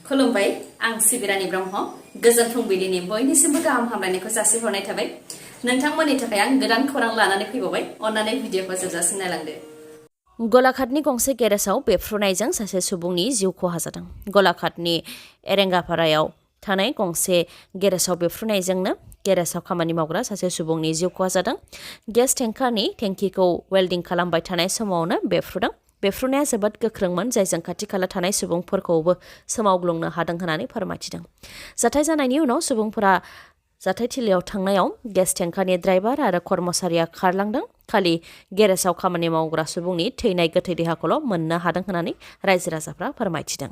खुलुमबाय आं सिबिरानि ब्रह्म गोजोन फुंबिलिनि बयनिसिमबो गाहाम हामलायनायखौ जासिहरनाय थाबाय नोंथांमोननि थाखाय आं गोदान खौरां लानानै फैबावबाय अन्नानै भिडिअखौ जोबजासिम नायलांदो गलाघाटनि गंसे गेरेजाव बेफ्रुनायजों सासे सुबुंनि जिउ खहा जादों गलाघाटनि एरेंगापारायाव थानाय गंसे गेरेजाव बेफ्रुनायजोंनो गेरेजाव खामानि मावग्रा सासे सुबुंनि जिउ खहा जादों गेस टेंकारनि टेंकिखौ वेल्डिं खालामबाय थानाय समावनो बेफ्रुदों बेफ्रुनाया जोबोद गोख्रोंमोन जायजों खाथि खाला थानाय सुबुंफोरखौबो सोमावग्लुंनो हादों होननानै फोरमायथिदों जाथाय जानायनि उनाव सुबुंफोरा जाथायथिलियाव थांनायाव गेस टेंकारनि ड्राइभार आरो कर्मचारिया खारलांदों खालि गेरेजाव खामानि मावग्रा सुबुंनि थैनाय गोथै देहाखौल' मोननो हादों होननानै रायजो राजाफ्रा फोरमायथिदों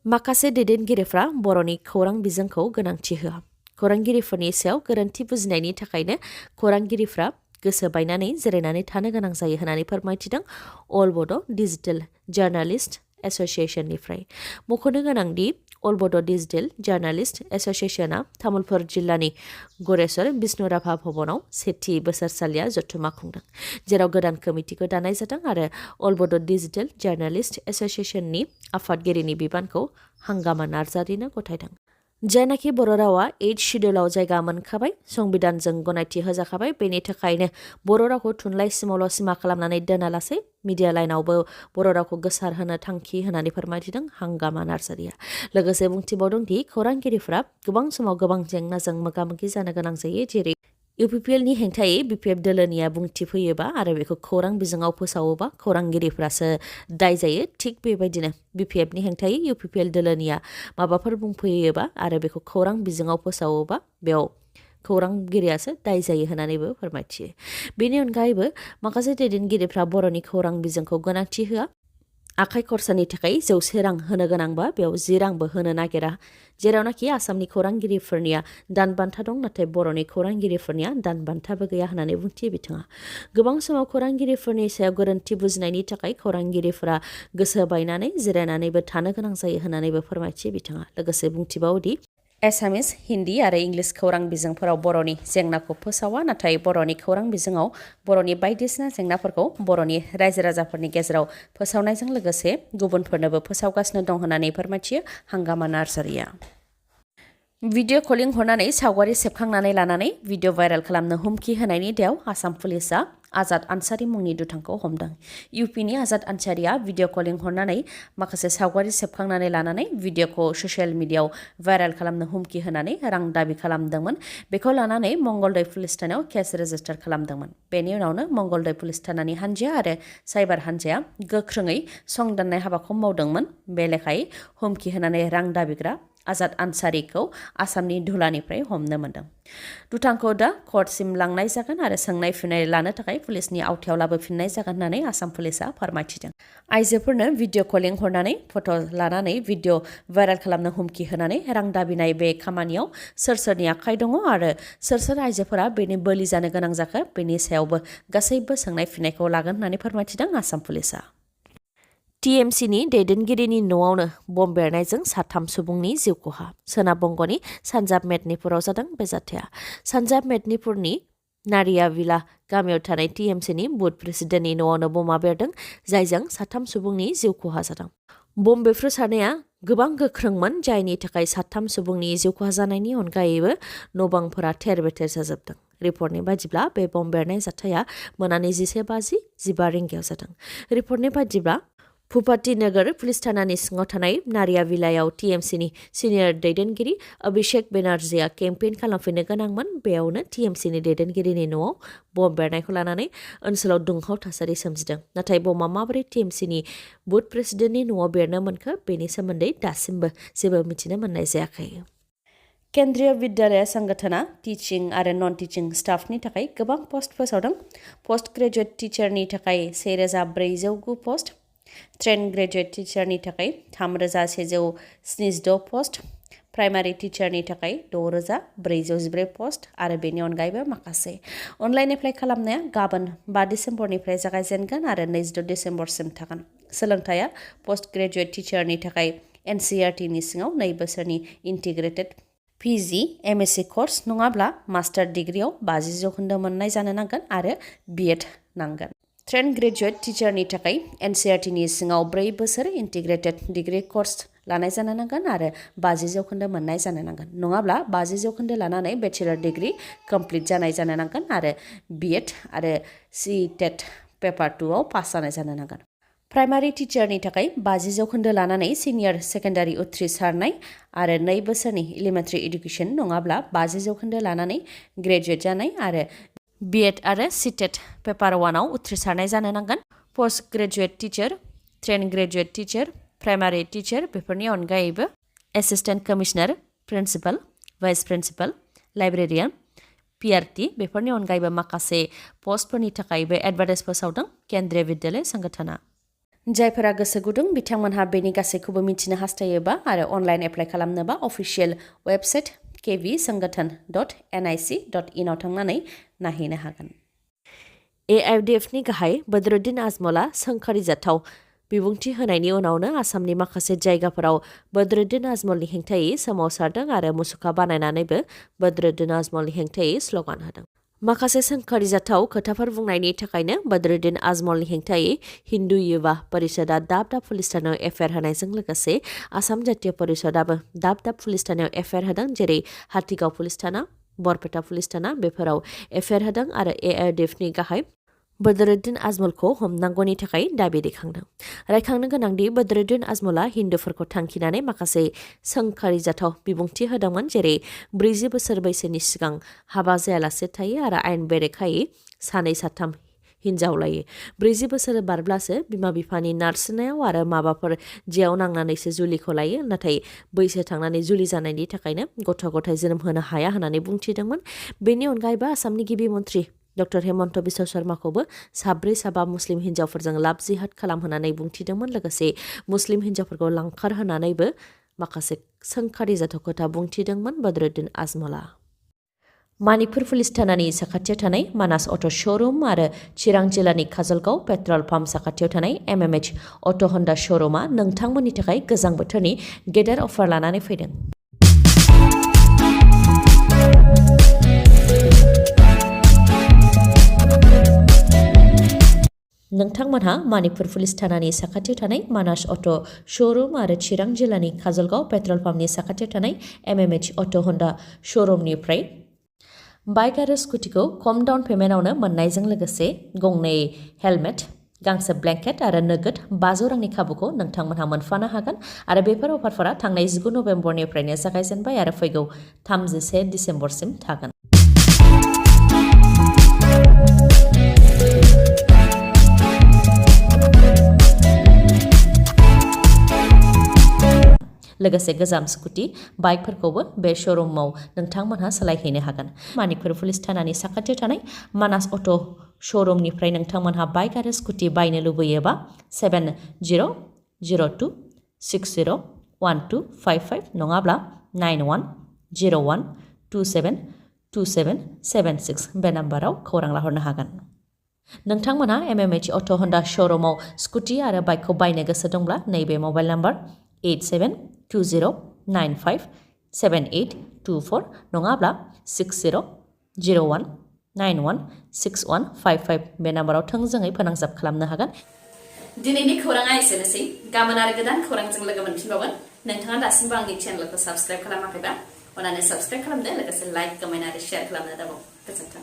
माखासे दैदेनगिरिफ्रा बर'नि खौरां बिजोंखौ गोनांथि होआ खौरांगिरिफोरनि सायाव गोरोन्थि बुजिनायनि थाखायनो खौरांगिरिफ्रा गोसो बायनानै जिरायनानै थानो गोनां जायो होननानै फोरमायथिदों अल बड' डिजिटेल जार्नालिस्ट एस'सियेशननिफ्राय मख'नो गोनांदि अल बड' डिजिटेल जार्नालिस्ट एस'सियेशना तामुलपुर जिल्लानि गरेस्वर बिष्णुराभा भवनाव सेथि बोसोरसालिया जथुमा खुंदों जेराव गोदान कमिटिखौ दानाय जादों आरो अल बड' डिजिटेल जार्नालिस्ट एस'सियेशननि आफादगिरिनि बिबानखौ हांगामा नार्जारिनो गथायदों जायनाखि बर' रावा 8 शिड्युलाव जायगा मोनखाबाय संबिधानजों गनायथि होजाखाबाय बेनि थाखायनो बर' रावखौ थुनलाइसिमावल' सिमा खालामनानै दोनालासै मिडिया लाइनावबो बर' रावखौ गोसारहोनो थांखि होननानै फोरमायथिदों हांगामा नार्जारिया लोगोसे बुंथिबावदों दि खौरांगिरिफ्रा गोबां समाव गोबां जेंनाजों मोगा मोगि जानो गोनां जायो जेरै इउपिपिएलनि हेंथायै बिपिएफ दोलोनिया बुंथि फैयोबा आरो बेखौ खौरां बिजोङाव फोसावोबा खौरांगिरिफ्रासो दाय जायो थिग बेबायदिनो बिपिएफनि हेंथायै इउपिपिएल दोलोनिया माबाफोर बुंफैयोबा आरो बेखौ खौरां बिजोङाव फोसावोबा बेयाव खौरांगिरियासो दाय जायो होननानैबो फोरमायथियो बेनि अनगायैबो माखासे दैदेनगिरिफ्रा बर'नि खौरां बिजोंखौ गोनांथि होआ आखाइ खरसानि थाखाय 100 रां होनो गोनांबा बेयाव 10 रांबो होनो नागिरा जेरावनाखि आसामनि खौरांगिरिफोरनिया दानबान्था दं नाथाय बर'नि खौरांगिरिफोरनिया दानबान्थाबो गैया होननानै बुंथियो बिथाङा गोबां समाव खौरांगिरिफोरनि सायाव गोरोन्थि बुजिनायनि थाखाय खौरांगिरिफोरा गोसो बायनानै जिरायनानैबो थानो गोनां जायो होननानैबो फोरमायथियो बिथाङा लोगोसे बुंथिबावदि एसामिस हिन्दी आरो इंलिस खौरां बिजोंफोराव बर'नि जेंनाखौ फोसावा नाथाय बर'नि खौरां बिजोङाव बर'नि बायदिसिना जेंनाफोरखौ बर'नि रायजो राजाफोरनि गेजेराव फोसावनायजों लोगोसे गुबुनफोरनोबो फोसावगासिनो दं होननानै फोरमायथियो हांगामा नार्जारिया भिडिअ कलिं हरनानै सावगारि सेबखांनानै लानानै भिडिअ भाइरेल खालामनो हुमखि होनायनि दायाव आसाम पुलिसआ आजाद आनसारि मुंनि दुथांखौ हमदों इउपिनि आजाद आनसारिया भिडिअ कलिं हरनानै माखासे सावगारि सेबखांनानै लानानै भिडिअखौ ससियेल मिडियायाव भाइरेल खालामनो हुमखि होनानै रां दाबि खालामदोंमोन बेखौ लानानै मंगलदै पुलिस थानायाव केस रेजिस्टार खालामदोंमोन बेनि उनावनो मंगलदै पुलिस थानानि हान्जाया आरो साइबार हान्जाया गोख्रोङै संदाननाय हाबाखौ मावदोंमोन बे लेखायै हुमखि होनानै रां दाबिग्रा आजाद आनसारिखौ आसामनि धुलानिफ्राय हमनो मोन्दों दुथांखौ दा कर्टसिम लांनाय जागोन आरो सोंनाय फिननाय लानो थाखाय पुलिसनि आवथायाव लाबोफिननाय जागोन होननानै आसाम पुलिसआ फोरमायथिदों आइजोफोरनो भिडिअ कलिं हरनानै फट' लानानै भिडिअ भाइरेल खालामनो हुमखि होनानै रां दाबिनाय बे खामानियाव सोरनि आखाइ दङ आरो सोर आइजोफोरा बेनि बोलि जानो गोनां जाखो बेनि सायावबो गासैबो सोंनाय फिननायखौ लागोन होननानै फोरमायथिदों आसाम पुलिसआ टिएमसिनि दैदेनगिरिनि न'आवनो बम बेरनायजों 3 सुबुंनि जिउ खहा सोनाब बंगनि सानजाब मेदनीपुराव जादों बे जाथाया सानजाब मेदनीपुरनि नारियाविला गामियाव थानाय टिएमसिनि बुथ प्रेसिडेन्टनि न'आवनो बमा बेरदों जायजों 3 सुबुंनि जिउ खहा जादों बम बेफ्रुसारनाया गोबां गोख्रोंमोन जायनि थाखाय 3 सुबुंनि जिउ खहा जानायनि अनगायैबो न'बांफोरा थेर बेथेर जाजोबदों रिपर्टनि बायदिब्ला बे बम बेरनाय जाथाया मोनानि 11:50 15 रिंगायाव जादों रिपर्टनि बायदिब्ला भुपाति नगर पुलिस थानानि सिङाव थानाय नारियाविलायाव टिएमसिनि सिनियर दैदेनगिरि अभिषेक बेनार्जीआ केम्पेइन खालामफैनो गोनांमोन बेयावनो टिएमसिनि दैदेनगिरिनि न'आव बम बेरनायखौ लानानै ओनसोलाव दुंहाव थासारि सोमजिदों नाथाय बमा माबोरै टिएमसिनि बुथ प्रेसिडेन्टनि न'आव बेरनो मोनखो बेनि सोमोन्दै दासिमबो जेबो मिथिनो मोननाय जायाखै केन्द्रीय विद्यालय संगठना टिचिं आरो नन टिचिं स्टाफनि थाखाय गोबां पस्ट फोसावदों पोस्ट ग्रेजुएट टिचारनि थाखाय 1409 पस्ट ट्रेन ग्रेजुएट टिचारनि थाखाय 3176 पस्ट प्राइमारि टिचारनि थाखाय 6414 पस्ट आरो बेनि अनगायैबो माखासे अनलाइन एप्लाइ खालामनाया गाबोन 5 डिसेम्बरनिफ्राय जागायजेनगोन आरो 26 डिसेम्बरसिम थागोन सोलोंथाया पोस्ट ग्रेजुएट टिचारनि थाखाय एनसिईआरटीनि सिङाव 2 बोसोरनि इन्टिग्रेटेड पिजि एमएससी कर्स नङाब्ला मास्टार डिग्रीआव 50 जौखोन्दो मोननाय जानो नांगोन आरो बिएड नांगोन ट्रेन ग्रेजुएट टिचारनि थाखाय एनसिईआरटीनि सिङाव 4 बोसोर इन्टिग्रेटेड डिग्री कर्स लानाय जानो नांगोन आरो 50 जौखोन्दो मोननाय जानो नांगोन नङाब्ला 50 जौखोन्दो लानानै बेचेलर डिग्री कमप्लिट जानाय जानो नांगोन आरो बीएड आरो सीटेट पेपार 2 आव पास जानाय जानो नांगोन प्राइमारि टीचारनि थाखाय 50 जौखोन्दो लानानै सिनियर सेकेन्डारि उथ्रिसारनाय आरो 2 बोसोरनि एलिमेन्टारि एडुकेशन नङाब्ला 50 जौखोन्दो लानानै ग्रेजुवेट जानाय आरो बीएड आरो सीटेट पेपार 1 आव उथ्रिसारनाय जानो नांगोन post graduate teacher train graduate teacher primary teacher बेफोरनि अनगायैबो assistant commissioner principal vice principal librarian PRT बेफोरनि अनगायैबो माखासे पस्टफोरनि थाखायबो एडभार्टाइज फोसावदों केन्द्रीय विद्यालय संगठना जायफोरा गोसो गुदुं बिथांमोनहा बेनि गासैखौबो मिथिनो हास्थायोबा आरो अनलाइन एप्लाइ खालामनोबा अफिशियेल वेबसाइट kvsangathan.nic.in आव थांनानै नायहैनो हागोन एआइडिएफनि गाहाय बदरुद्दीन आजमलआ सोंखारिजाथाव बिबुंथि होनायनि उनावनो आसामनि माखासे जायगाफोराव बदरुद्दीन आजमलनि हेंथायै सोमावसारदों आरो मुसुखा बानायनानैबो बदरुद्दीन आजमलनि हेंथायै स्ल'गान होदों माखासे सोंखारिजाथाव खोथाफोर बुंनायनि थाखायनो बदरुद्दीन आजमलनि हेंथायै हिन्दु युवा परिषदआ दाब दाब पुलिस थानायाव एफआइआर होनायजों लोगोसे आसाम जातीय परिषदआबो दाब दाब पुलिस थानायाव एफआइआर होदों जेरै हातिगाव पुलिस थाना बरपेटा पुलिस थाना बेफोराव एफआइआर होदों आरो एआइडिएफनि गाहाय बदरुद्दीन आजमलखौ हमनांगौनि थाखाय दाबि दैखांदों रायखांनो गोनांदि बदरुद्दीन आजमलआ हिन्दुफोरखौ थांखिनानै माखासे सोंखारिजाथाव बिबुंथि होदोंमोन जेरै 40 बोसोर बैसोनि सिगां हाबा जायालासे थायो आरो आयेन बेरेखायै 2-3 हिन्जाव लायो 40 बोसोर बारब्लासो बिमा बिफानि नारसिननायाव आरो माबाफोर जेयाव नांनानैसो जुलिखौ लायो नाथाय बैसो थांनानै जुलि जानायनि थाखायनो गथ' गथाय जोनोम होनो हाया होननानै बुंथिदोंमोन बेनि अनगायैबो आसामनि गिबि मन्थ्रि डक्टर हेमन्त बिश्व शर्माखौबो 4 मुस्लिम हिन्जावफोरजों लाभ जिहाद खालामहोनानै बुंथिदोंमोन लोगोसे मुस्लिम हिन्जावफोरखौ लांखार होनानैबो माखासे सोंखारिजाथाव खोथा बुंथिदोंमोन बदरुद्दीन आजमलआ मानिकपुर पुलिस थानानि साखाथियाव थानाय मानास अट' श'रुम आरो चिरां जिल्लानि काजलगाव पेट्रल पाम्प साखाथियाव थानाय एमएमएच अट' हन्डा श'रुमआ नोंथांमोननि थाखाय गोजां बोथोरनि गेदेर अफार लानानै फैदों नोंथांमोनहा मानिकपुर पुलिस थानानि साखाथियाव थानाय मानास अट' श'रुम आरो चिरां जिल्लानि काजलगाव पेट्रल पाम्पनि साखाथियाव थानाय एमएमएच अट' हन्डा श'रुमनिफ्राय बाइक आरो स्कुटिखौ खम डाउन पेमेन्टआवनो मोननायजों लोगोसे गंनै हेलमेट गांसे ब्लेंकेट आरो नोगोद 500 रांनि खाबुखौ नोंथांमोनहा मोनफानो हागोन आरो बेफोर अफारफोरा थांनाय 19 नबेम्बरनिफ्रायनो जागायजेनबाय आरो फैगौ 31 डिसेम्बरसिम थागोन लोगोसे गोजाम स्कुटि बाइकफोरखौबो बे श'रुमाव नोंथांमोनहा सोलायहैनो हागोन मानिकपुर पुलिस थानानि साखाथियाव थानाय मानास अट' श'रुमनिफ्राय नोंथांमोनहा बाइक आरो स्कुटि बायनो लुबैयोबा 7002601255 नङाब्ला 9101272776 बे नाम्बाराव खौरां लाहरनो हागोन नोंथांमोनहा एमएमएच अट' हन्डा श'रुमाव स्कुटि आरो बाइकखौ बायनो गोसो दंब्ला नैबे मबाइल नाम्बार 8720957824 नङाब्ला 6001916155 बे नाम्बाराव थोंजोङै फोनांजाब खालामनो हागोन दिनैनि खौराङा एसेनोसै गाबोन आरो गोदान खौरांजों लोगो मोनफिनबावगोन नोंथाङा दासिमबो आंनि चेनेलखौ साबस्क्राइब खालामाखैबा अननानै साबस्क्राइब खालामदो लोगोसे लाइक कमेन्ट आरो शेयार खालामनो दाबाव गोजोन्थों